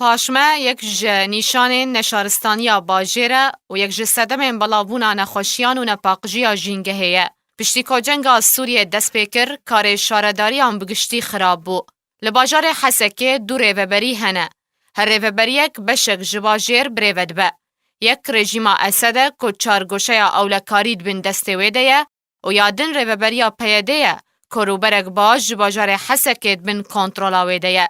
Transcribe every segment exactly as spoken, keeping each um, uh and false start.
Paşme yek ji nîşanên neşaristaniya bajêr e û yek ji sedemên belavbûna nexweşiyan û nepaqijiya jîngehê ye. Piştî ku cenga Sûriyê dest pê kir, karê şaredariyan bi giştî xirab bû. Li bajarê Hesekê du rêveberî hene. Her rêveberiyek beşek ji bajêr birêve dibe. Yek rejîma Esed e ku çargoşeya ewlekarî di bin destê wê de ye û ya din rêveberiya P Y D ye ku rûberek baş ji bajarê Hesekê di bin kontrola wê de ye.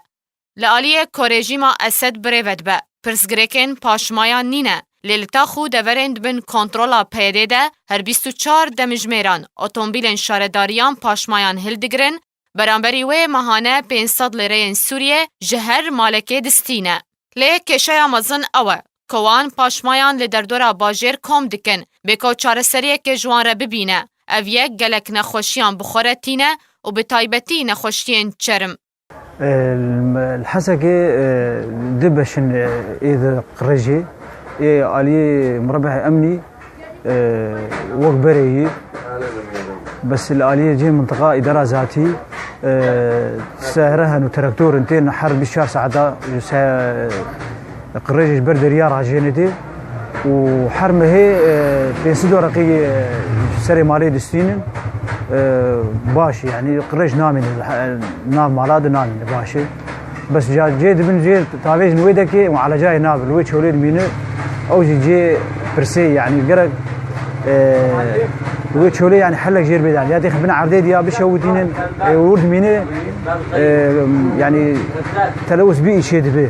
Li aliyê ku rejîma Esed birêve dibe, pirsgirêkên paşmayan nîne, lê li tax û deverên di bin kontrola P Y D de her bîst û çar demjimêran otomobîlên şaredariyan paşmayan hildigirin, beramberî wê mehane pênc sed lêreyên Sûriyê ji her malekê distîne. Lê kêşeya mezin ew e ku wan paşmayan li derdora bajêr kom dikin, bê ku çareseriyekê ji wan re bibîne. Ev yek gelek nexweşiyan bi xwe re tîne û bi taybetî nexweşiyên çerm. Li Hesekê du beş in ê di qirêjê, ê aliyê mirebehê emnî wek berê yî. Bes li aliyê cihê mintiqa îdara zatî sehre hen û traktor in tên her bîst çar saeta ji se-, qirêjê ji ber deriya rajêne dê. Û her mehê, e, pênc sed dolarê, e, serê malê distînin, e, baş e, yanî qirêj namîne, e, nav mala de namîne, baş e. Bes ca-, cê dibin, cê tavêjin wê dekê, û alacayê nabe, li wê çolê dimîne, ew jî cê pirsê, yanî gerek, e, wê çolê, yanî helek jêr bêdan. Ya dêxin bin erdê diya bişewitînin, e, wir dimîne, e, yanî telewuz bî îşê dibe.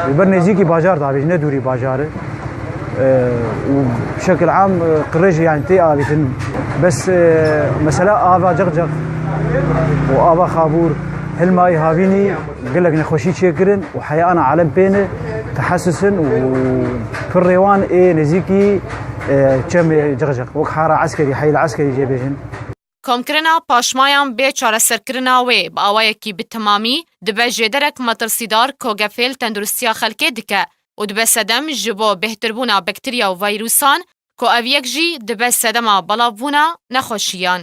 Li ber nêzîkî bajar davêjin, ne dûrî bajar e. E, û bi şekil am, e, qirêj, yanî tê avêtin. Bes, e, mesela ava Cixcix û ava Xabûr, hilmayî havînî gelek nexweşî çêkirin û heya ana alem pê ne, tehesus in û pirê wan ê nêzîkî, e, çemê Cixcix, wek hara eskerî, heyl eskerî jê bêjin. Komkirina paşmayan bê çareserkirina wê bi awayekî bi temamî dibe jêderek metirsîdar ku gefê li tenduristiya xelkê dike û dibe sedem ji bo bêhtirbûna bakteriya û vîrûsan ku ev yek jî dibe sedema belavbûna nexweşiyan.